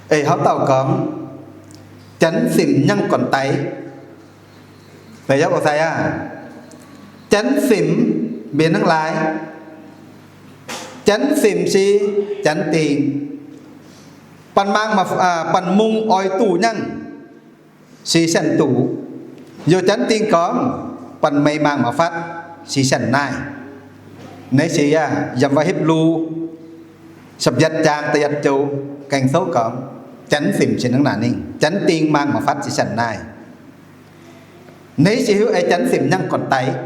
Eix hlauv dauh gorngv, Janx fimc nyangv gorn-daic. Janx fimc mbenc hnangv laaix? Janx fimc se janx dingh, banh maang, banh mungh oix duqv nyangv se sienx duqv. Youh janx dingh gorngv, banh mei maang mv fatv se sienx naaiv. Naaiv se yiem wuov Hipv^lu Sa'biatv jaang da'yietv joux Gaeng Souv gorngv, janx fimc se hnangv naaic ningh, janx dingh maang mv fatv se sienx naaiv. Naaiv se hiuv ei janx fimc nyangv gorn-daic.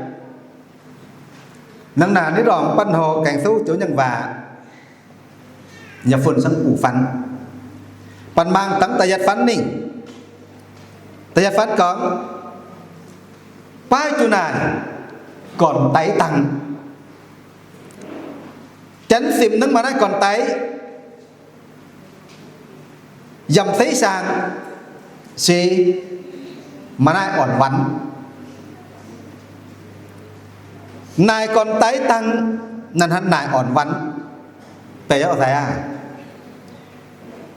Hnangv naaic naaiv ndorm banh horc Gaeng Souv joux nyangv waac, yaac fun cangv buc fun. Banh maang dangv da'yietv fun ningh. Da'yietv fun gorngv, baav juqc naaic gorn-daic dangh. Janx fimc hnangv maaih naaiv gorn-daic, yiem seix saang se maaih naaiv orn-wanc. Naaic gorn-daic dangh, naaiv hnangv naaic orn-wanc. Beiv aqv,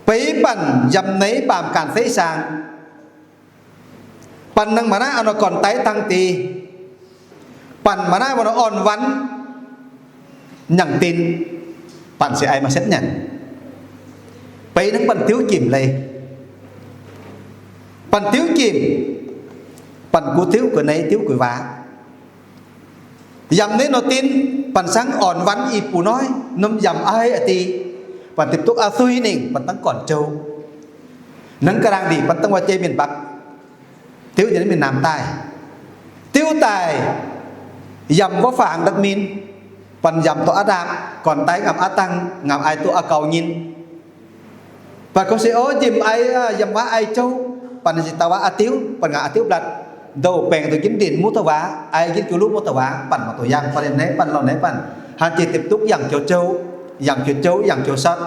beiv banh yiem naaiv baamh ganh seix saang, banh hnangv maaih naaiv orn-wanc gorn-daic dangh deix, banh maaih naaiv orn-wanc nyangc din, banh se ai maaih setv nyangc. Beiv hnangv banh diuv jimc leiz, banh diuv jimc, banh guv diuv guv neiv, diuv guv waac. Yiem naaiv nor din, banh cangv orn-wanc i buo hnoi, norm yiem aiv a'deix, banh diqv duqv a'sui ningh, banh dangv gorn-jouh. Hnangv ga'naaiv ndeic banh dangv wuov jeiv mienh mbapv, diuv nyei mienh naamh daaih, diuv daaih yiem wuov fangx ndapv min, banh yiem dorh aav ndaamv, gorn-daic ngaamv aav dangh, ngaamv ai duqv a'gaux nyei. Banh gorngv se, o, njimv ai, yiem waac ai jouh, banh se dauh waac a'diuv, banh ngaamv a'diuv mblatc, ndouh baengc duqv njimv ndinc muv dauh waac, ai njimv juv luv muv dauh waac, banh maaih doix yangh, banh naaiv banh lauh naaiv banh, hnangv jiex diqv duqv yangh joux jouh, yangh joux jouh, yangh joux sotv,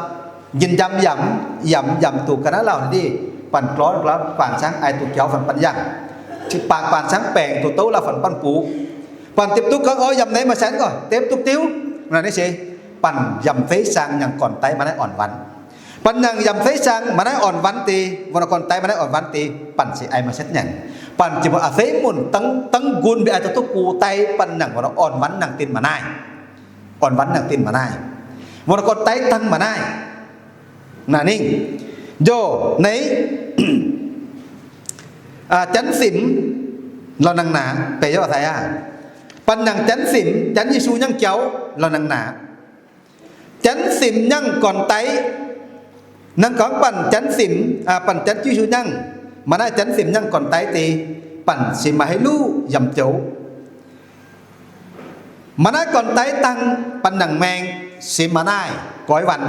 njien-njamv yaac, yaac, yaac duqv ga'naaiv lauh naaiv ndeic, banh glorv glorv banh cangv ai duqv jauv fun banh yangh, baac banh cangv baengc duqv douv lauh fun banh buoz. Banh diqv duqv gorngv, o, yiem naaiv maaih setv gorngv diqv duqv diuv. Naaiv se banh yiem seix saang nyangc gorn-daic maaih naaiv orn-wanc. Banh nyangc yiem seix saang maaih naaiv orn-wanc deix, wuov nor gorn-daic maaih naaiv orn-wanc deix, banh se ai maaih setv nyangc. Banh jiex mbuo a'seix munc dangv, dangv nqunc mbuo ai duqv duqv gu daic, banh nyangc wuov nor orn-wanc nyangc din maaih naaiv, orn-wanc nyangc din maaih naaiv, wuov nor gorn-daic dangh maaih naaiv. Naaiv ninh, njoh, naaiv, janx simx lorz naang naaic, beiv yaac daic aqv. Banh nyangc janx simx, janx Yesu nyangv jaux lorz naang naaic. Janx simx nyangv gorn-daic. Naang gorngv banh janx simx, banh janx Yesu nyangv, maaih naaiv janx simx nyangv gorn-daic deix, banh se maaih haaix luv yamc joux. Maaih naaiv gorn-daic dangh banh nyangc maeng se maaih naaiv goiv wanc.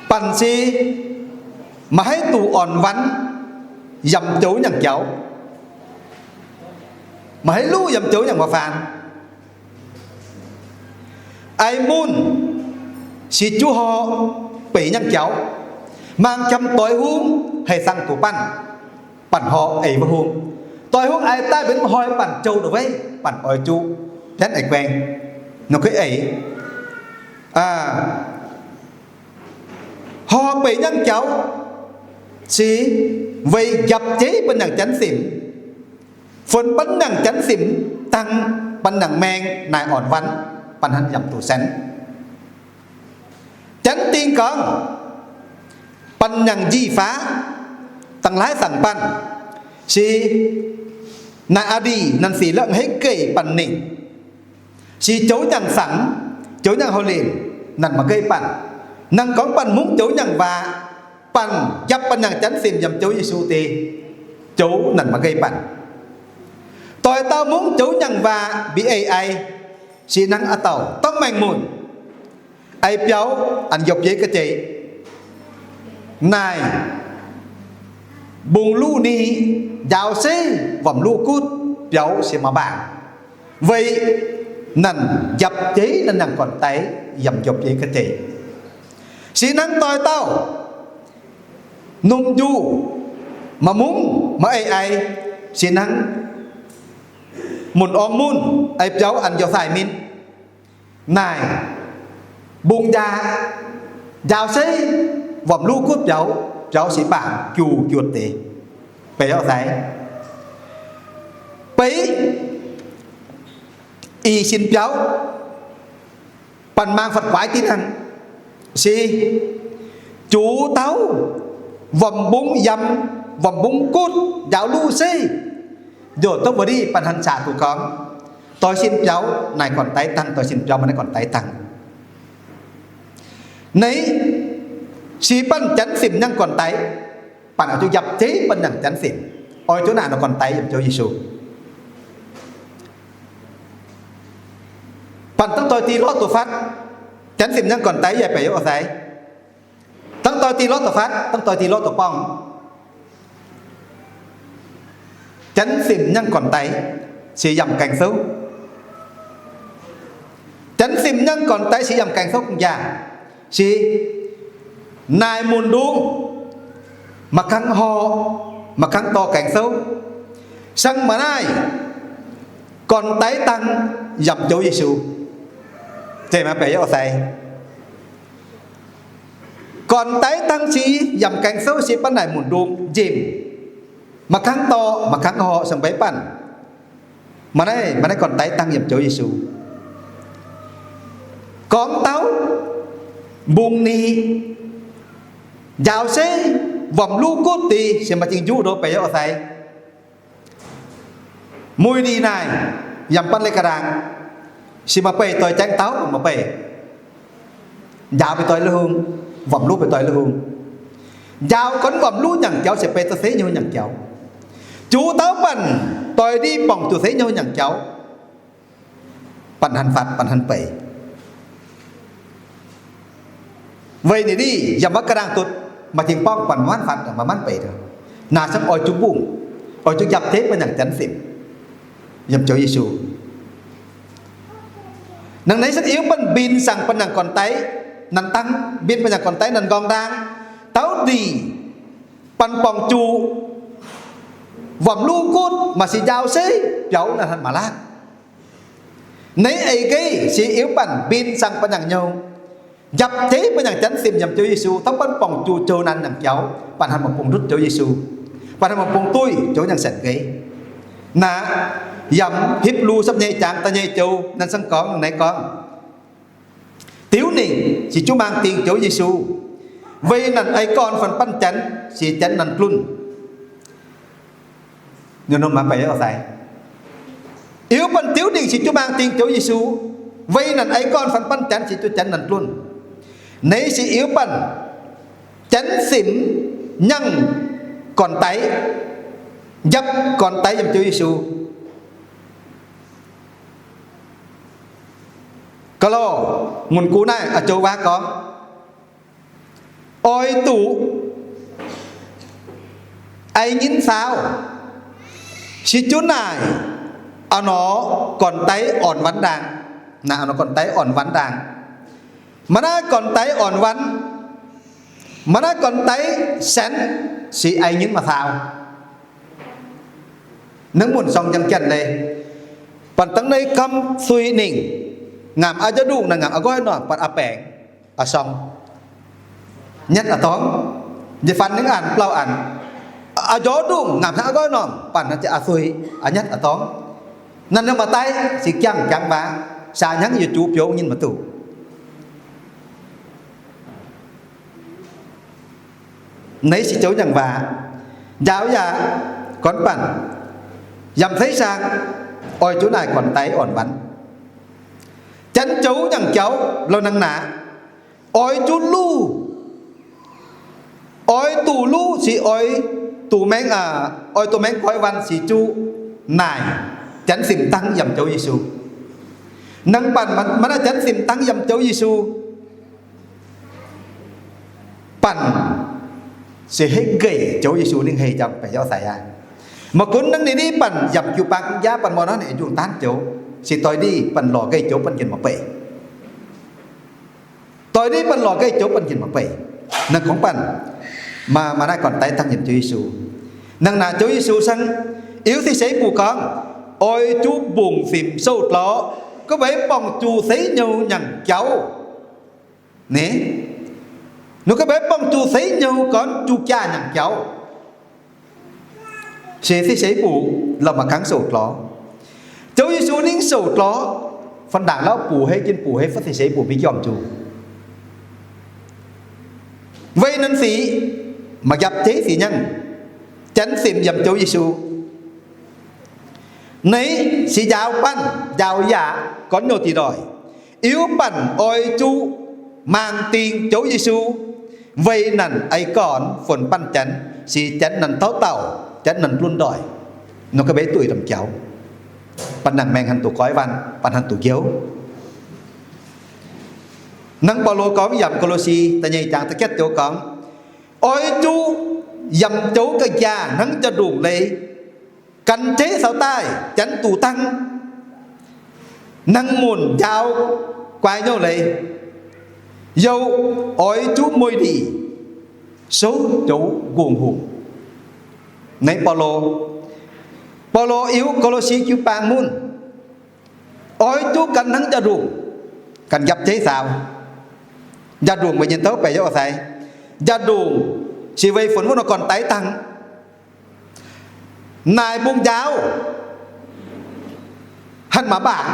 Banh se maaih haaix duqv orn-wanc yamc joux nyangc jaux. Maaih haaix luv yamc joux nyangc waac faanx. Aiz munv se juv horqc beic nyangc jaux. Mangc jiem doix hungh haih sang duqv banh, banh horqc eix wuov hungh. Doix hungh aix daaih mbenc hnoi banh jouh ndongc weiv, banh oix juv, janv eix guaeng, nor kuv eix. Horqc beic nyangc jaux se weic njapc jeiv banh nyangc janx simx, funx banh nyangc janx simx dangh banh nyangc maeng naaic orn-wanc, banh hnangv yamc duqv senx. Janx dingh gorngv banh nyangc njiec faqv, dangh laaih sangx banh, se naaic a'ndiev naaic sic la'heiv geic banh ninh, se joux nyangc sangx, joux nyangc houh linc, naaic maiv geiv banh. Naang gorngv banh mungv joux nyangc waac, banh njapc banh nyangc janx simx yiem joux Yesu deix, joux naaic maiv geiv banh. Doix dauh mungv joux nyangc waac mbi eix ai, se hnangv a'dauh dorng maengh munc, ai biaux an yopv yeiv ga'jeiv. Naaic mbungv luv ni, njaaux seiv, womc luv gutv, biaux se maaih mbaangc, weic naaic njapc jeiv naaic nyangc gorn-daic yiem yopv yeiv ga'jeiv. Se hnangv doix dauh norm njuqc maaih mungv maiv eix ai, se hnangv munc orng munc, ai biaux an njoux saaih min. Naaic mbungv njaa, njaaux seiv, wuom-luv gutv biaux, biaux se mbaangc juv-juotc deix. Beiv orqc sai, beiv ih sin biaux, banh maang fatv guaix dinh hnangv. Se juv dauh wuom-mbung yamc, wuom-mbung gutv, njaaux luv seiv, njoh duqv wuov ndiev banh hnangv caqv duqv gorngv, doix sin biaux naaic gorn-daiv dangh, doix sin biaux maaih naaiv gorn-daiv dangh. Naaiv se banh janx fim nyangv gorn-daiv, banh oix zuqc njapc zeiv banh nyangv janx fim, oix zuqc naaic nor gorn-daiv yiem Ziouv Yesu. Banh dangv doix dih lorz doqc fatv, janx fim nyangv gorn-daiv yaac beiv orqc sai. Dangv doix dih lorz doqc fatv, dangv doix dih lorz doqc borngh. Janx fim nyangv gorn-daiv se yamh gaengh souv. Janx fim nyangv gorn-daiv se yamh gaengh souv gong-jaa. Se naaic munc ndongc, maaih kangv horqc, maaih kangv dorh gaengh souv, sangv maaih naaiv gorn-daiv dangh yamc Ziouv Yesu. Zeiz maiv beiv orqc sai? Gorn-daiv dangh se yamc gaengh souv se banh naaic munc ndongc nzemc, maaih kangv dorh, maaih kangv horqc, sangv mbeix banh maaih naaiv, maaih naaiv gorn-daiv dangh yamc Ziouv Yesu. Gorngv dauh mbungh ni njaaux seiv wuom-luv gutv deix se maaih zingh njuqv ndoh beiv orqc sai. Muic ndiev naaic yaac banh leiz-ga'ndaangc se maaih beih doix jaengv dauh, maaih beih njaaux beiv doix lui-houx, wuom-luv beiv doix lui-houx. Njaaux gorngv wuom-luv nyanc jaux se beiv doix seiv nyouv nyanc jaux. Juv dauh banh doix ndiev borngc zuqc seiv nyouv nyanc jaux, banh hnanv fatv, banh hnanv beiv. Weic naaic ndiev yaac maiv ga'ndaangc duqv maaih zingh borngv banh maiv fatv, maiv beiv. Naaic se oix zuqc mbungh, oix zuqc njapc zeiv banh nyangv janx fim yiem Ziouv Yesu. Nangv naaiv se iuv banh mbin sangx banh nyangv gorn-daiv nanv dangh, mbin banh nyangv gorn-daiv nanv nqorngv ndaang, dauh ndiev banh borngc zuqc wuom-luv gutv maaih sic njaaux seiv biaux naaiv hnangv maaih laatv. Naaiv eix-nqeiv se iuv banh mbin sangx banh nyangv nyouh, njapc zeiv banh nyangv janx fim yiem Ziouv Yesu, tov banh borngc zuqc zoux nanv nyanc jaux, banh hnangv maaih bung ndutv Ziouv Yesu, banh hnangv maaih bung duih Ziouv nyangv saeng-nqeiv. Naaiv yiem Hipv^lu Sapv nyeic zaang da'nyeic joux naaiv sangv gorngv naaiv gorngv, diuv ningc se juv maang ding Ziouv Yesu, weic naaic ei gorn fan banh janx, se janx nanv glunv. Iuv banh diuv ningc se juv maang ding Ziouv Yesu, weic naaic ei gorn fan banh janx, se juv janx nanv glunv. Naaiv se iuv banh janx fim nyangv gorn-daiv, njapc gorn-daiv yiem Ziouv Yesu. Ga'lorh, mun gu naaiv a'joux waac gorngv, oix zuqc ei nyinv saauv, se juv naaic a'hnoi gorn-daiv orn-wanv ndaang. Naaic a'hnoi gorn-daiv orn-wanv ndaang. Maaih naaiv gorn-daiv orn-wanv, maaih naaiv gorn-daiv saenx, se ei nyinv maaih saauv. Naaiv mun sorng njang janx leiz, banh dangv naaiv kamv suiv ningc, ngaamc a'njorv ndungh naaic ngaamc a'nqoiv normh banh a'baengc, a'sorng, nyatv a'dorngv, nyei fan nyei a'nv blauh a'nv, a'njorv ndungh ngaamc hnangv a'nqoiv normh banh a'suiv, a'nyatv a'dorngv. Naaiv maaih daiv se jangv jangv waac, saa hnyangx yietc juv biouv nyinv maiv duqv. Naaiv se Ziouv nyangv waac. Njaaux yaac gorngv banh, yaac maiv zeiz saang, oix zuqc naaic gorn-daiv orn-wanv. Janx zoux nyangc jaux lorh nangh naaic, oix zuqc luv, oix duqv luv se oix duqv maengx, oix duqv maengx goiv wanc se zuqc naaic janx fim dangv yiem Ziouv Yesu. Nangh banh maaih naaiv janx fim dangv yiem Ziouv Yesu, banh se hei nqeic Ziouv Yesu ninh hei jangx baengc yauv sai aqv. Maaih gunv hnangv ninh ndiev banh yaac jiu-baang jaav banh mor hnangv ninh njungh daanv Ziouv, se doix ndiev banh lorz nqeic Ziouv banh njien-mangc beic. Doix ndiev banh lorz nqeic Ziouv banh njien-mangc beic. Nangh gorngv banh maaih, maaih naaiv gorn-daiv dangv yiem Ziouv Yesu. Nangh naaic Ziouv Yesu cangv iuv se seix mbuo gorngv, oix zuqc mbungh fim sou-dorh, gorngv weic borngc zuqc seix nyouh nyangc jauv. Ni, Nor gorngv mbuo buangh zuqc seix nyouh gorngv juqv jaax nyanc jauv, se seix seix buc la'maah kangv souc jlorz. Ziouv Yesu ninh souc jlorz, fun-ndaangc lauv buc hei, jien buc hei, fun seix seix buc mbuo jorm zuqc. Weic naaiv sic maaih njapc jeiv sic nyangv, janx simc yiem Ziouv Yesu. Naaiv sic njaaux banh njaaux yaac gorngv nyouh dih ndoih, iu banh oix zuqc mangc dingc Ziouv Yesu, weic naaic eix gorn funx banh janx, se janx naaic tauv dauh, janx naaic lunx ndoih. Nor gorngv mbuo duqv domh jauv, banh nangc maengc hnangv duqv goiv waanc, banh hnangv duqv njoux. Hnangv Baulo gorngv yiem Ko^lo^si da'nyeic zaang da'cietv joux gorngv, oix zuqc yiem Ziouv ga'njaangh hnangv njaa-ndongc leiz, gan jeiv caux daaih janx duqv dangh hnangv munc njaaux guai nyouh leiz, youh oix zuqc mueiz ndih souv joux nqungh hungh. Naaiv Baulo, Baulo iu Ko^lo^si jiu-baang munv, oix zuqv gan hnangv njaa-ndongc, gan njapc jeiv saaux. Njaa-ndongc weic nyei douv baeqc yaac oix sai. Njaa-ndongc se weic funx wuov nor gorn-daiv dangh. Naaic mbungh njaaux, hanc maac mbaangc,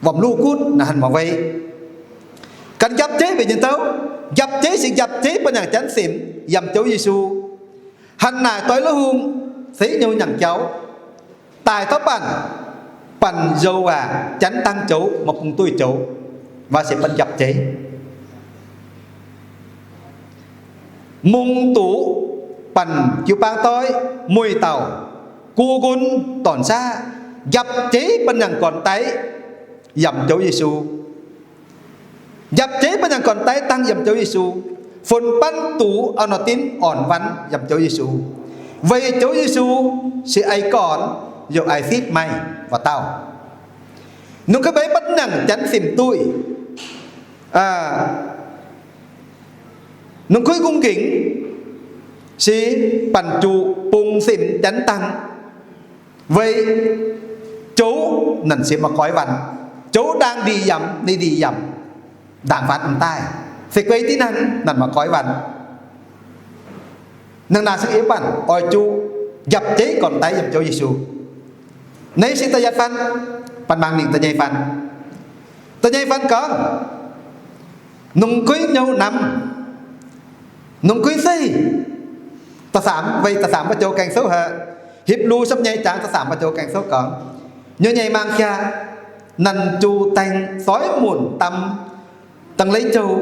wuom-luv gutv naaic hanc maac wei. Gan njapc jeiv weic nyei douv, njapc jeiv se njapc jeiv bun nangc janx simc yiem Ziouv Yesu. Hanc naaic doix luv hungh, seix nyouh nyanc jauv, daaih taux banh, banh nzou waac janx dangh joux, maaih bung duih joux, waac se banh njapc jeiv. Mungh duqv banh jiu-baang doiv, mueiz dauh, gu nqun dorn saav, njapc jeiv bun nangc gorn-daiv yiem Ziouv Yesu. Njapc jeiv bun nangc gorn-daiv dangh yiem Ziouv Yesu, funx banv duqv auv nor dinv orn wanv yiem Ziouv Yesu. Weic Ziouv Yesu se aengx gorn, youh aengx sipv maaih wuov dauh. Nungx kuiv mbeix bun nangc janx simc duih, nungx kuiv nqungx gingx se banh zuqc bungx simc janx dangh. Weic zoux naaic se maaih goiv waanc, zoux ndaangc ndih yamc, ninh ndih yamc, ndaangc waanc m'daaih, se guei div naaic, naaic maaih goiv waanc. Naaic naaic se yie banh oix zuqc njapc jeiv gorn-daiv yiem Ziouv Yesu. Naaiv se da'yietv faan, banh mangc ningc da'nyeic faan. Da'nyeic faan gorngv, nungx kuiv hnyouv namx, nungx kuiv seiv. Da'faam, weic da'faam wuov joux Ging-Sou haic, Hipv^lu da'nyeic zaang da'faam wuov joux Ging-Sou gorngv, nyuoz nyeic mangc jaa, naanc zuqc daengx soiv munc dam dangh leiz jouh,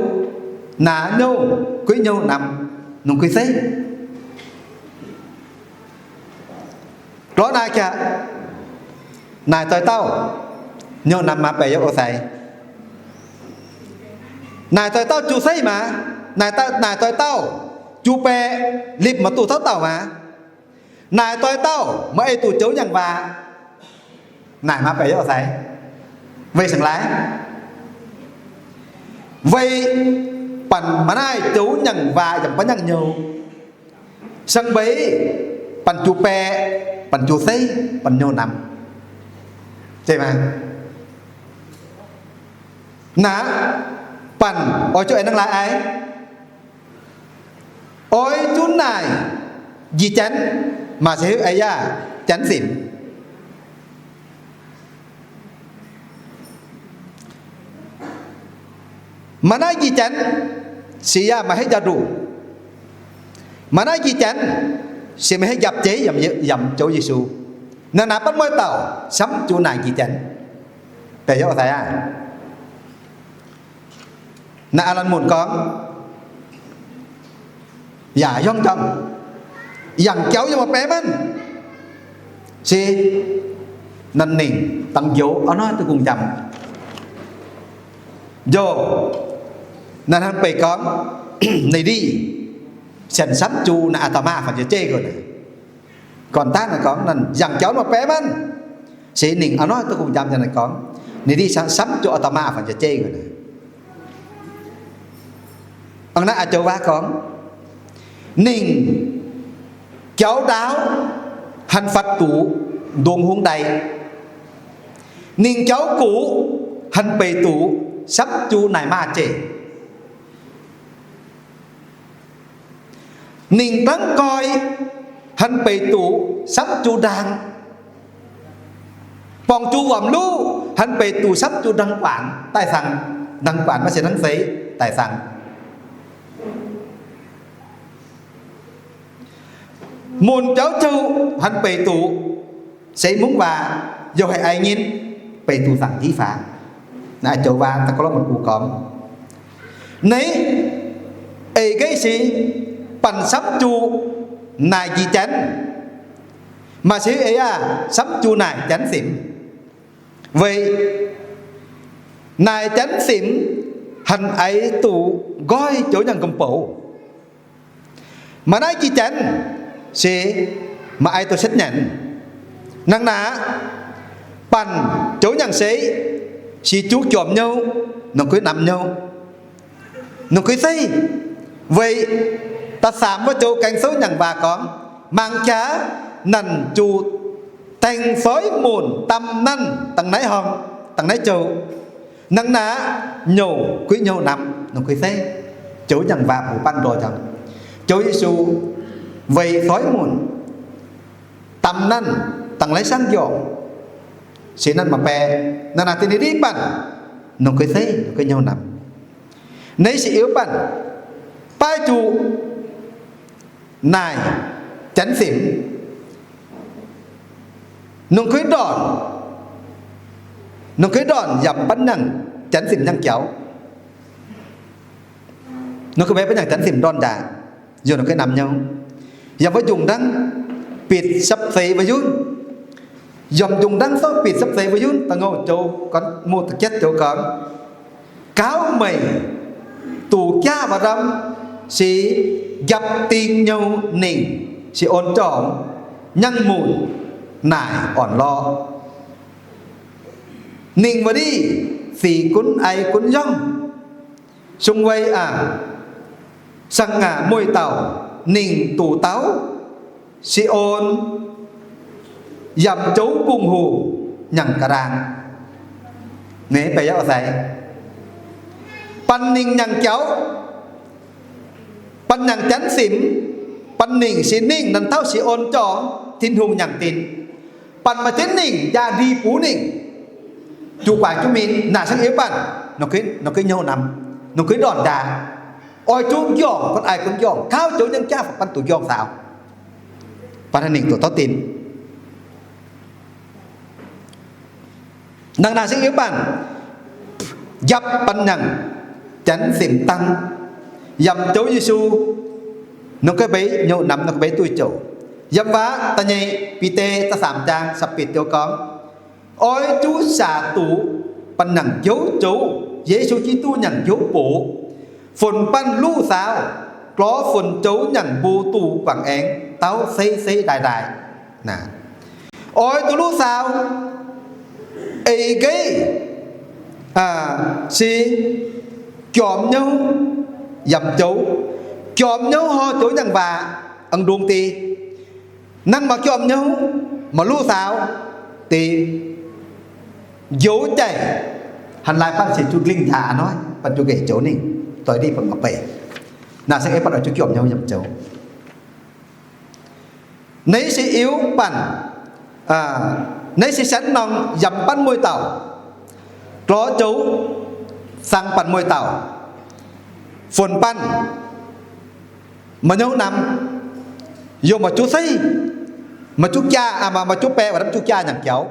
naaiv hnyouv kuiv hnyouv namx, nungx kuiv seiv. Lorz naaic jaax, naaic doix dauh hnyouv namx maaz baeqc yaac oix sai. Naaic doix dauh juv seiv maaz, naaic doix dauh juv baeqc lipc maaih duqv tauv dauh maaz. Naaic doix dauh maaih ei duqv joux nyaangc waac, naaic maaz baeqc yaac oix sai. Weic sengx laai, weic banh maaih naaiv joux nyaangc waac yaac baav nyaangc hnyouv. Seng mbeix, banh juv baeqc, banh juv seiv, banh hnyouv namx, zeiz maah. Naaiv banh oix zuqc aengx nangh laaix aiv, oix zuqc naaic njiec janx, maaih se heuc aiv yaac janx simc. Maaih naaiv njiec janx, se yaac maaih haiv njaa-ndongc. Maaih naaiv njiec janx, se maaih haiv njapc jeiv yiem Ziouv Yesu. Naaiv naaic baav mueiz dauh samv zuqc naaic njiec janx, baeqc yaac oix sai aqv. Naaiv aav laanh munc gorngv, yaac hiuang jangx, yangh jauv yiem maaih baeqv manv, se naaiv ningc dangx njoux a'hnoi duqv kungx njamv. Njoux, naaiv hnangv beic gorngv, ninh ndih sienx samv zuqc naaiv a'da'maah fanh jiex jeiv nqox naaic. Gorn-daqv naaic gorngv naaiv yangh jauv maaih baeqv manv, se ningc a'hnoi duqv kungx njamv nyei naaic gorngv, ninh ndih samv zuqc a'da'maah fanh jiex jeiv nqox naaic. Hnangv naaiv a'joux waac gorngv, ninh jauv ndaauv han fatv duqv ndongc hungh daic. Ninh jauv guqc han beic duqv samv zuqc naaic maah zeiv. Ninh dangv nqoi, hanx beic duqv samv juqc ndaangc. Borngz juqc wuom-luv, hanx beic duqv samv juqc ndaangc-guaanx daaih sangx. Ndaangc-guaanx maiv se hnangv seix daaih sangx. Munc biauv jouh hanx beic duqv, seix mungv waac youh haih ai nyinv, beic duqv zaangc div faaux. Naaiv joux waac da'gorngv lorqc, maiv bun gorngv. Naaiv eix nqeiv se banh samv juqc naaic njiec janx. Maaih se eix aqv, samv juqc naaic janx simx. Weic naaic janx simx hanx aiv duqv nqoi joux nyaangc gomh bouc. Maaih naaiv njiec janx se maaih aiv duqv setv nyanc. Hnangv naaic, banh joux nyaangc seix se juv jorm nyouv, nongc kuiv namx nyouv, nongc kuiv zeiv. Weic da'faam wuov joux Gaeng Souv nyaangc waac gorngv, mangc jaax nanc zuqc daeng soiv munc dam nanv dangh naaiv horngh, dangh naaiv jouh. Hnangv naaic, nyouv kuiv nyouv namx, nongc kuiv zeiv. Joux nyaangc waac mbuox banh ndoih jangx, joux Yesu weic soiv munc dam nanv dangh naaiv sangv njorngc, se nanv maaih baeqc, hnangv naaic da'nyeic div banh, nongc kuiv zeiv, nongc kuiv nyouv namx. Naaiv se iu banh, baav zuqc naaic janx simx, nongc kuiv ndorn, nongc kuiv ndorn yaac banh nyaangc janx simx nyaangc jaux. Nongc kuiv baav nyaangc janx simx ndorn ndaangc, yaac nongc kuiv namx nyouv. Yaac wuov njungh ndaangv bitv sapv seix wuov yunv, yaac njungh ndaangv zorqv bitv sapv seix wuov yunv, da'ngouh joux gorngv, muoz da'cietv joux gorngv, gauv meih duqv jaav waac ndamv se njapc ding nyouv ningc se on jorm, nyaangv munc naaic orn-lorqc. Ninh wuov div sic gunv aiv gunv yongv, sung wei aac, sangx aac mueiz dauh, ninh duqv dauh Siqon yaac jouv bungx-hoc nyaangc ga'ndaangc. Ninh beiv yaac sai, banh ningc nyaangc jaux, banh nyaangc janx simx, banh ningc se ningh nanv tauv Siqon jorm, Tin-Hungh nyaangc dinc. Banh maaih jienv ningc jaa-ndie buv ningc, juqc guaax juqc min, naaic se iu banh, nongc kuiv nyouv namx, nongc kuiv ndorn ndaangc, oix zuqc njorngh, gunv aiv gunv njorngh, gauv joux nyaangc jaav banh duqv njorngh saaux, banh ningc duqv tauv dinc. Hnangv naaic se iu banh, njapc banh nyaangc janx simx dangh, yaac jouv Yesu, nongc kuiv mbeix nyouv namx, nongc kuiv mbeix duih jouc. Yiem waac da'nyeic Bide da'faam zaang sapc betv joux gorngv, oix zuqc saac duqv banh nyaangc jouv, jouv Yesu Giduc nyaangc jouv boc, funx banh luv saaux, lorz funx jouv nyaangc mbuo duqv guangc aengx tauv seiv seiv ndaaih ndaaih. Oix duqv luv saaux, eix nqeiv se jorm nyouv yaac jouv. Jorm nyouv horpc jouv nyaangc waac, aengx ndongc deix. Hnangv maaih jorm nyouv, maaih luv saaux, deix njoux jaic, hnangv naaic banh sic juqc lingh jaax a'hnoi, banh juqc nqaengc joux ningh, doix ndiev banh maaih beih. Naaic se ei banh oix zuqc jorm nyouv yaac jouv. Naaiv se iu banh, naaiv se sienx norm yaac banh mueiz dauh, lorz joux, sangx banh mueiz dauh, funx banh, maaih nyouv namx, yaac maaih juqc seiv, maaih juqc jaa, maaih juqc baeqc, maaih juqc jaa nyaangc jaux.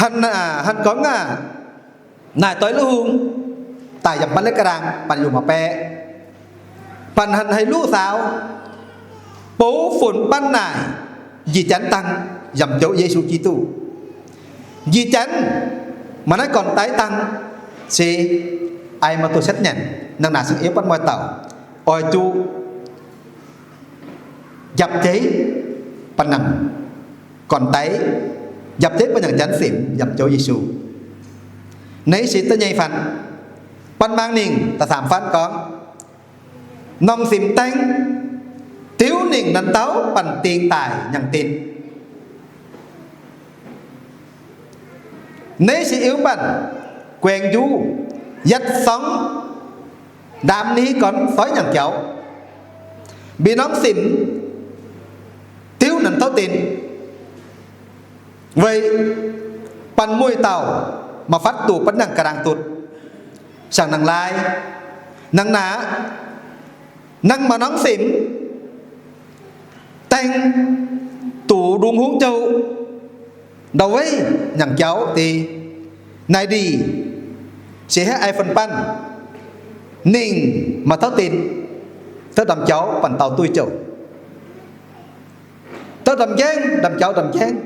Hnangv gorngv aac, naaic doix luv hung daaih yaac banh la'gaeng ndaangc, banh yungh maaih baeqc, banh hnangv haih luv saaux, bouv funx banh naaic njiec janx dangh, yaac jouv Yesu Giduc. Njiec janx maaih naaiv gorn-daiv dangh se ai maaih doz setv nyanc. Hnangv naaic se iu banh mueiz dauh oix zuqc njapc jeiv banh nyaangc gorn-daiv, njapc jeiv banh nyaangc janx simx yaac jouv Yesu. Naaiv se da'nyeic fatv. Banh mangc ninh da'faam fatv gorngv, norm simx daeng diuv ningc nanv dauh banh dingh daaih nyaangc dinc. Naaiv se iu banh guaengx njuov yietc sorngv ndaamv ni gorn soiv nyaangc jaux, mbi norm simc diuv nanc tov din, weic banh mueiz dauh maaih fatv doqc bun nangh ga'nangc dutc, siang nangh laai, nangh naav, nangh maaih norm simc daeng duqv ndongc hungh jouh ndau-weiv nyaangc jaux deix naaiv ndih, se haiv ai fun banh ninh maaih tov din, tov ndamc jaux banh dauh duih jouh, tov ndamc nqaengv, ndamc jaux ndamc nqaengv,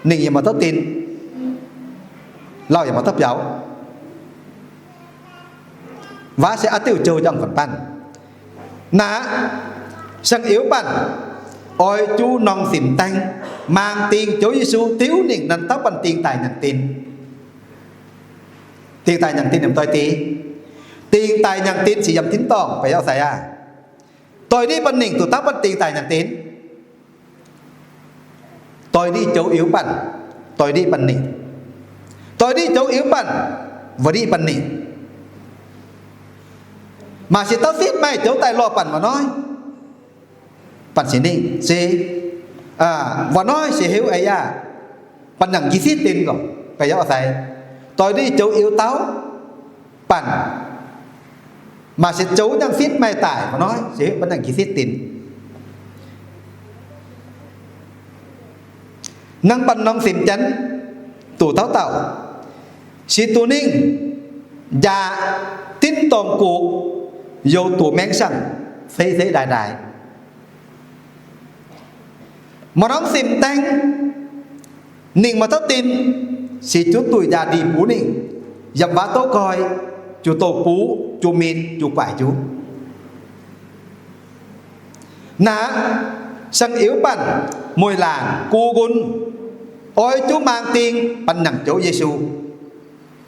ninh yaac maaih tov din, lauh yaac maaih tov biaux. Waac se a'diuh jouh njang fun banh. Naaiv, siang-iuv banh oix juqv norm simc daeng maang ding Ziouv Yesu diuv ninh nanc tauv banh dingh daaih nyaangc din. Dingh daaih nyaangc din yiem doix deix? Dingh daaih nyaangc din se yiem tin-dorngh, beiv yaac sai aqv. Doix-ndiev banh ninh, duqv tauv banh dingh daaih nyaangc din. Doix-ndiev joux iuv banh, doix-ndiev banh ninh, doix-ndiev joux iuv banh, wuov-ndiev banh ninh. Maaih se tauv sitv maaih joux daaih lorh banh wuov noiv, banh siex ningv se, wuov noiv se heuc a'yaac banh nangc njiec sitv din gorqv, beiv yaac sai. Doix-ndiev joux iuv tauv banh, maaih se joux nyaangc sitv maaih daaih wuov noiv se heuc banh nangc njiec sitv din. Nangh banh norm simc janx duqv tauv dauh, se duqv ningv njaah tin-dorngh gox, youh duqv maengx siang-feix feix ndaaih ndaaih. Maaih norm simc daeng, ninh maaih tov din, se juv duih njaah ndih buv ningh, yiem waac doqv koi, juv douz buv, juv min, juv guaaic juv. Naaiv, siang-iuv banh, mueiz laangc, gu nqun, oix juv maang ding banh nangc Ziouv Yesu,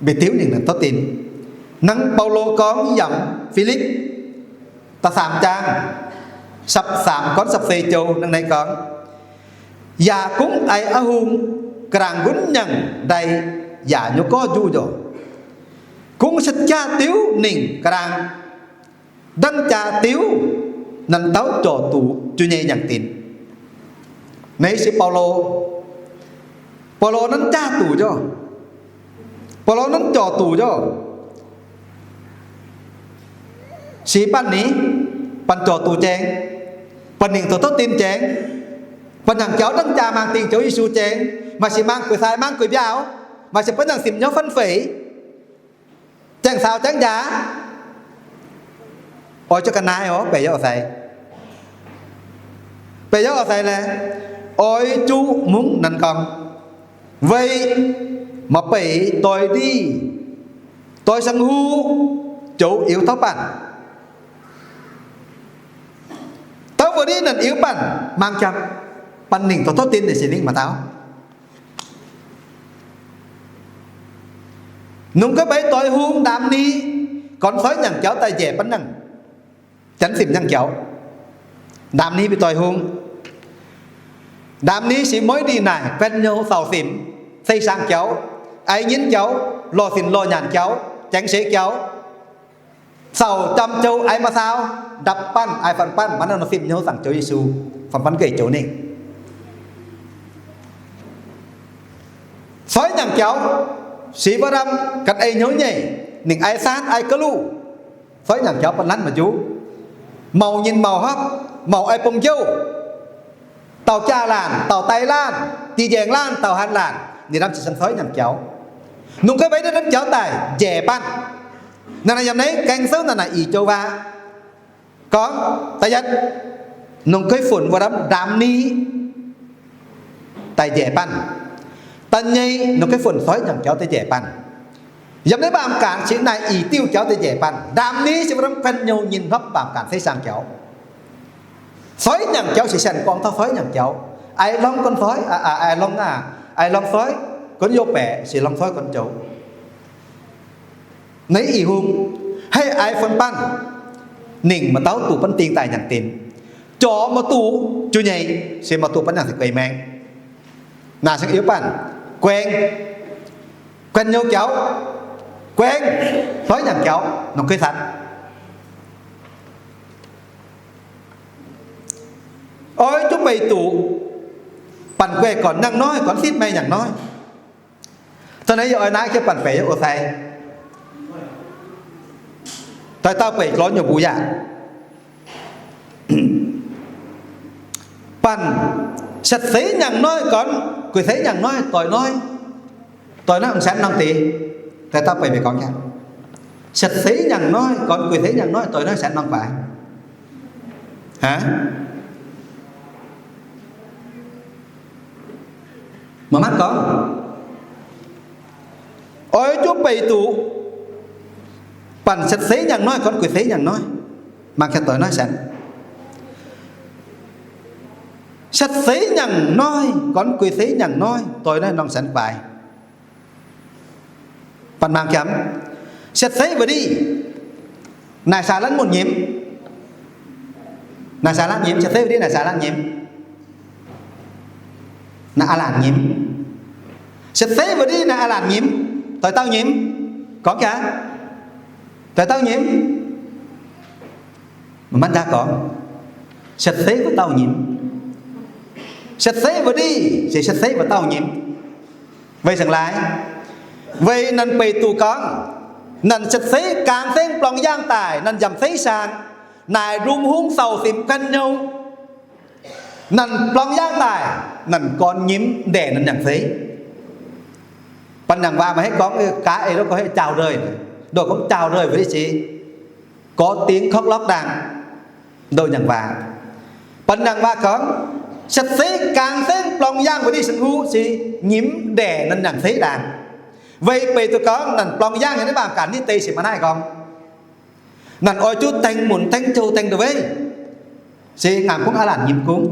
mbic diuv ninh nanc tov din. Hnangv Baulo gorngv yiem Filipv da'saam zaang, sapv-saamx gorn sapv-seix joux hnangv naaiv gorngv, yaac gunv aic a'hungh, ga'nangc nqunv nyaangc ndai yaac nyei gorx njuqv njoh, gunv setv jaav diuv ninh ga'nangc, ndanv jaax diuv nanc tauv jorc duqv juv nyei nyaangc din. Naaiv se Baulo, Baulo nanv jaav duqv njoh, Baulo nanv jorc duqv njoh, se banh ni, banh jorc duqv jaeng, banh ninh duqv tov din jaeng, banh nangc jaux ndanv jaax maang ding Ziouv Yesu jaeng, maaih se maang gueix sai maang gueix mbiauh, maaih se banh nangc simc hnyouv fun feix, jaeng saau jaeng njaax, oix zuqc ga'naaiv oc, beiv yaac sai, beiv yaac sai laeh, oix zuqc mungv nanc gorngv, weic maaih beic doix-ndiev, doix siang-huv, joux iuv tauv banh, tauv wuov-ndiev nanc iuv banh, maang jangx banh ninh duqv tov din naaic se ningv maaih dauh. Nungx ga'mbeiv doix hung ndaamv ni gorn soiv nyaangc jaux daaih njiec banh nangc, janx simc nyaangc jaux. Ndaamv ni mbiv doix hung. Ndaamv ni se mueiv ndih naaic guanh hnyouv sauc simc, se saang jaux, aiv nyinv jaux, lorh sinx lorh nyaanh jaux, jaengx seix jaux, sauc jomc jouh aiv maaih saau, ndapv banh aiv fun banh, maiv nor simc hnyouv zaangc Ziouv Yesu, fun banh geh joux ningh. Soiv nyaangc jaux se wuov ndamv ganh ei hnyouv nyei, ninh aiv saanv aiv ga'luqv, soiv nyaangc jaux banh nanv maaih njuv, mouc nyinh mouc hopv, mouc aiv bung jouh, dauh jaa laanh, dauh daiv laanh, di njaeng laanh, dauh han laanh, ninh ndamv ziouc cingx soiv nyaangc jaux. Nungx ga'mbeiv ndamv jaux daaih njiec banh. Naaiv naaic yiem naaiv gaeng souv naaic naaic ih joux waac gorngv, da'yietv, nungx ga'mbeiv funx wuov ndamv ndaamv ni daaih njiec banh. Da'nyeic, nungx ga'mbeiv funx soiv nyaangc jaux daaih njiec banh. Yiem naaiv mbaam gaanx cingx naaic ih diuh jaux daaih njiec banh. Ndaamv ni se wuov ndamv guanh hnyouv nyinh hopv mbaam gaanx se saang jaux. Soiv nyaangc jaux se sienx gorngv taux soiv nyaangc jaux, aix lorngh gorn soiv, aix lorngh aac, aix lorngh soiv, gorngv youh baeqc se lorngh soiv gorn joux. Naaiv ih hung, haih aix fun banh, ninh maaih dauh duqv banh ding daaih nyaangc dinc. Jorx maaih duqv juv nyei, se maaih duqv banh nyaangc se guei maengh. Naaic siang-iuv banh, guaengx, guanh hnyouv jaux, guaengx, soiv nyaangc jaux, nongc guei satv. Oix zuqc beic duqv, banh guaih gorn nangh noiv, gorn sitv maengh nyanc noiv. Da'naaiv yie oix naaiv jienv banh beic yie ong-sai, doix dauh beic gorn nyei mbuo yaac, banh, siatc seix nyanc noiv gorn guix seix nyanc noiv doix noiv, doix noiv m'sanv norm deix. Doix dauh beic meih gorngv aqv. Siatc seix nyanc noiv gorn guix seix nyanc noiv doix noiv m'sanv norm guaix. Aa, maaih maanc gorngv, oix zuqc beic duqv, banh siatc seix nyanc noiv gorn guix seix nyanc noiv, mangc gaax doix noiv m'sanv. Siatc seix nyanc noiv gorn guix seix nyanc noiv doix noiv norm m'sanv guaix. Banh mangc gaax, siatc seix wuov ndiev naaic saah lanv mun nyimv? Naaic saah lanv nyimv? Siatc seix wuov ndiev naaic saah lanv nyimv? Naaic aav laanh nyimv. Siatc seix wuov ndiev naaic aav laanh nyimv, doix dauh nyimv? Gorngv gaax, doix dauh nyimv? Maiv maaih dauh gorngv. Siatc seix wuov dauh nyimv. Siatc seix wuov ndiev se siatc seix wuov dauh nyimv. Weic za'gengh laaix, weic naaic Beuh^tur gorngv, naaic siatc seix gaang sengv blong yaangh daaih naaic nziaamc seix saang, naaic nduov hungv sau simx ganh nyouh, naaic blong yaangh daaih naaic gorn nyimv ndaeqc naaic nziaamc seix. Banh nangc waac maaih hec gorngv gaax ei ndoqv gorngv hec chào đời, ndoqv gorngv chào đời wuov ndiev se gorx dingx korqv-lorqv ndaangc, ndoqv nangc waac. Banh nangc waac gorngv, siatc seix gaang sengv blong yaangh wuov ndiev sin huv se nyimv ndaeqc naaic nziaamc seix ndaangc. Weic Beuh^tur gorngv naaic blong yaangh nyei naaiv baamh ganh nitv deix se maaih naaiv gorngv, naaic oix zuqc dengh munc dengh jouh dengh ndau-weiv, se ngaamc kungx aav laanh nyimv kungx.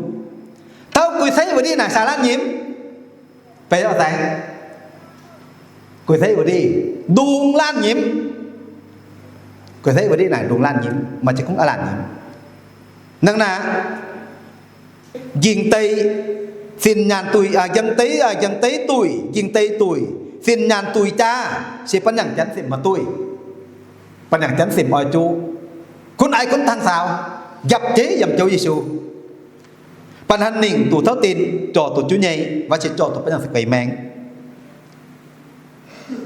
Tov guix seix wuov ndiev naaic saah lanv nyimv? Beiv oix daaih guix seix wuov ndiev ndungx lanv nyimv. Guix seix wuov ndiev naaic ndungx lanv nyimv, maaih ziex kungx aav laanh nyimv. Hnangv naaic, njing-deic fin-nyaanh duih, njang-deic, njang-deic duih, njing-deic duih, fin-nyaanh duih jaa, se banh nyaangc Janx-Fim maaih duih. Banh nyaangc Janx-Fim oix zuqc gunv aiv gunv tangv saaux, njapc jeiv yiem Ziouv Yesu. Banh hnangv ninh duqv tauv dinh, zorc duqv Ziouv nyei, waac se zorc duqv banh nyaangc se gueix maengx.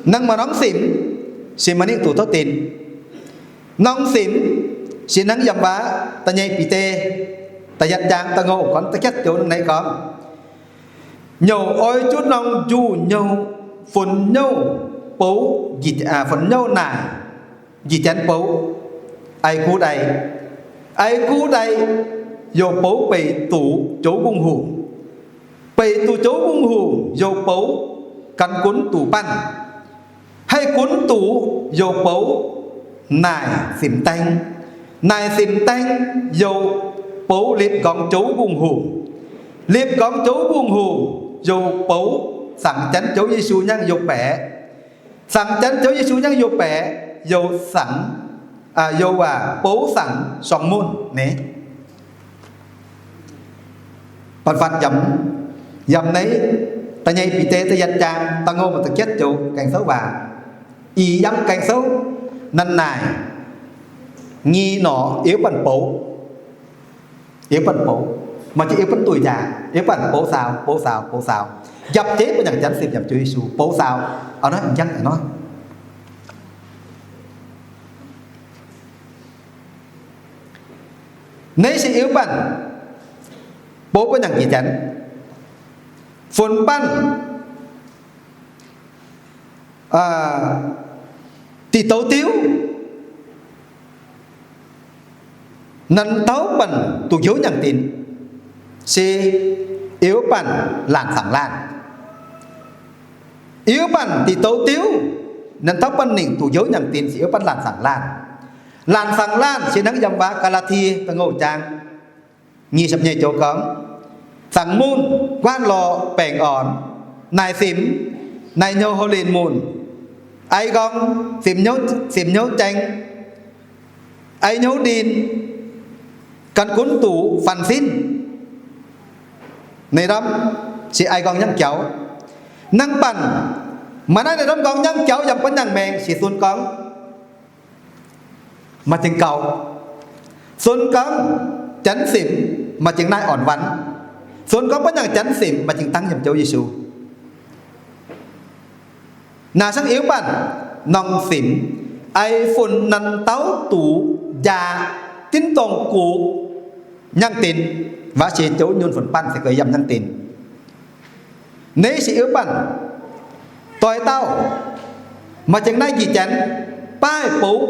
Hnangv maaih norm simx, se maaih ninh duqv tauv dinh. Norm simx, se hnangv yiem waac da'nyeic Bide, da'yietv zaang da'ngouh gorngv da'cietv joux hnangv naaiv gorngv, nyouc oix zuqc nongc njuh nyouh, funx nyouh bouv, funx nyouh naaic njiec janx bouv, aiv guv daaih, aiv guv daaih, youc bouv beic duqv Ziouv Mbungh Hungh. Beic duqv Ziouv Mbungh Hungh youc bouv gan gunv duqv banh. Haih gunv duqv youc bouv naaic simx daeng. Naaic simx daeng youc bouv lipc nqorngv Ziouv Mbungh Hungh. Lipc nqorngv Ziouv Mbungh Hungh youc bouv fangx Janx Ziouv Yesu nyangv youh baeqc. Fangx Janx Ziouv Yesu nyangv youh baeqc, youc fangx, youc waac bouv fangx suangx munh naaiv. Banh fatv yiem, yiem naaiv da'nyeic Bide da'yietv zaang da'ngouh maaih da'cietv joux Gaeng-Souv waac. Ih yiem Gaeng-Souv nanv naaic, nyei norqc iuv banh bouv, iuv banh bouv, maaih jiex iuv banh duih jaax, iuv banh bouv saaux, bouv saaux, bouv saaux, njapc jeiv banh nyaangc Janx-Fim yiem Ziouv Yesu bouv saaux. A'hnoi m'jangv a'hnoi. Naaiv se iuv banh bouv banh nyaangc jiex janx, funx banh diqc douz diuv, nanv tauv banh duqv njoux nyaangh dinc, se iuv banh laanh fangx laanh. Iuv banh diqc douz diuv, nanv tauv banh ningc duqv njoux nyaangh dinc se iuv banh laanh fangx laanh. Laanh fangx laanh se hnangv yiem waac Gaa^laa^tie da'ngouh zaang nyic ziepc nyeic joux gorngv, fangx munh, guaatv lorh, baengc orn, naaic simx, naaic hnyouv houv linh munh, ai nqorngv, simx hnyouv, simx hnyouv jaeng, ai hnyouv ndin, gan gunv duqv fan sin. Naaiv ndorm se ai nqorngv nyangv jaux. Hnangv banh, maaih naaiv naaiv ndorm nqorngv nyangv jaux yiem banh nyaangh maengx se sun gorngv maaih zingh gaux. Sun gorngv janx simx, maaih jengx naaiv orn-wanc. Zuonx gorngv baav nyaangh Janx simc maaih jengx dangv yiem Ziouv Yesu. Naaic sangv iu banh norm simc ei fun nanv dauh duqv njaaux dinv dongh gux nyangv dinc, waac se Ziouv nyunc fun-banh se gui yiem nyangv dinc. Naaiv se iu banh doix dauh maaih jengx naaiv njiec Janx baav bouv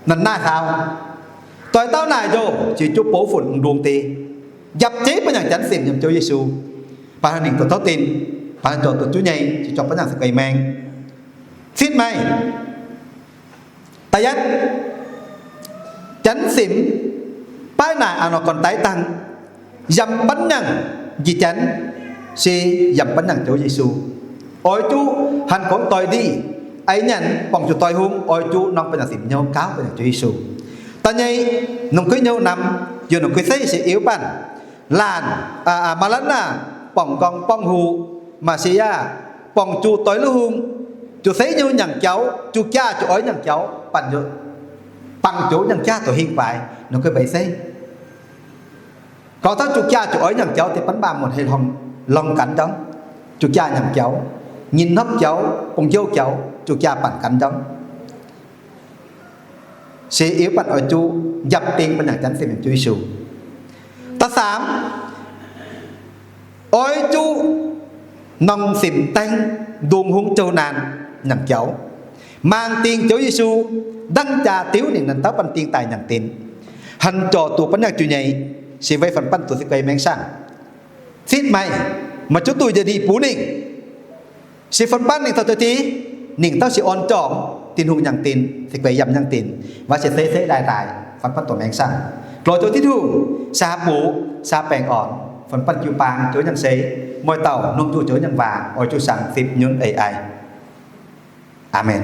nanv naaiv hlaau. Doix dauh naaic njoh ziouc juv bouv fun m'ndongx deix, njapc jeiv baav nyaangh Janx simc yiem Ziouv Yesu. Baac hnangv ninh doqc tov dinc, baac hnangv zoux duqv juv nyei, se juangc baav nyaangh se gui maeng. Citv meih da'yietv, Janx simc baav naaic a'hnoi gorn-daiv dangh, yiem baav nyaangh njiec Janx se yiem baav nyaangh Ziouv Yesu. Oix juv hanc gorngv doix ndiqv, ei nyanc borngc zuqc doix hungh, oix juv norm baav nyaangh simc hnyouv gaauv baav nyaangh Ziouv Yesu. Da'nyeic, norm guiv hnyouv namx, yiem norm guiv seix se iu banh laanh, aa, maa^lan^naa, borngc nqorngv borngv huc, Messiah, borngc zuqc doix luv hungh, zuqc seix hnyouv nyaangc jauv, juqc jaax zuqc oix nyaangc jauv, bangc joux nyaangc jaax doqc hingh baaix, norm guiv mbeix seix. Gorngv taux juqc jaax zuqc oix nyaangc jauv deix, baav mbaanh muonc hei lorngh, lorngh ganh ndorm, juqc jaax nyaangc jauv, nyinh hnopv jauv, bungx jouv jauv, juqc jaax bangc ganh ndorm. Se iu banh oix juv njapc ding baav nyaangh Janx simc yiem Ziouv Yesu. Da'faam, oix juv norm simc dengv ndongc hungh jouh naanc nyaangc jauv, mangc dingh Ziouv Yesu, ndangv jaax diuv ninh nanv dauh banh dingh daaih nyaangc dinc, hanc zorc duqv baav nyaangh juv nyei, se weic fun-banh duqv se gui maeng saangv. Citv meih, maaih juv duih njiec ndih buov ninh, se fun-banh ninh taux zoux deix, ninh dauh se orn zorngh Tin-Hungh nyaangc dinc, se gui yiem nyaangc dinc, waac se seix seix ndaaih ndaaih fun-banh duqv maeng saangv. Lorz Ziouv Tin-Hungh saa buoz, saa baengh orn, fun-banh jiu-baang Ziouv nyaangc seix, mueiz dauh longc duqv Ziouv nyaangc waac, oix zuqc saangc zipv nyunv eix aiv. Aamen.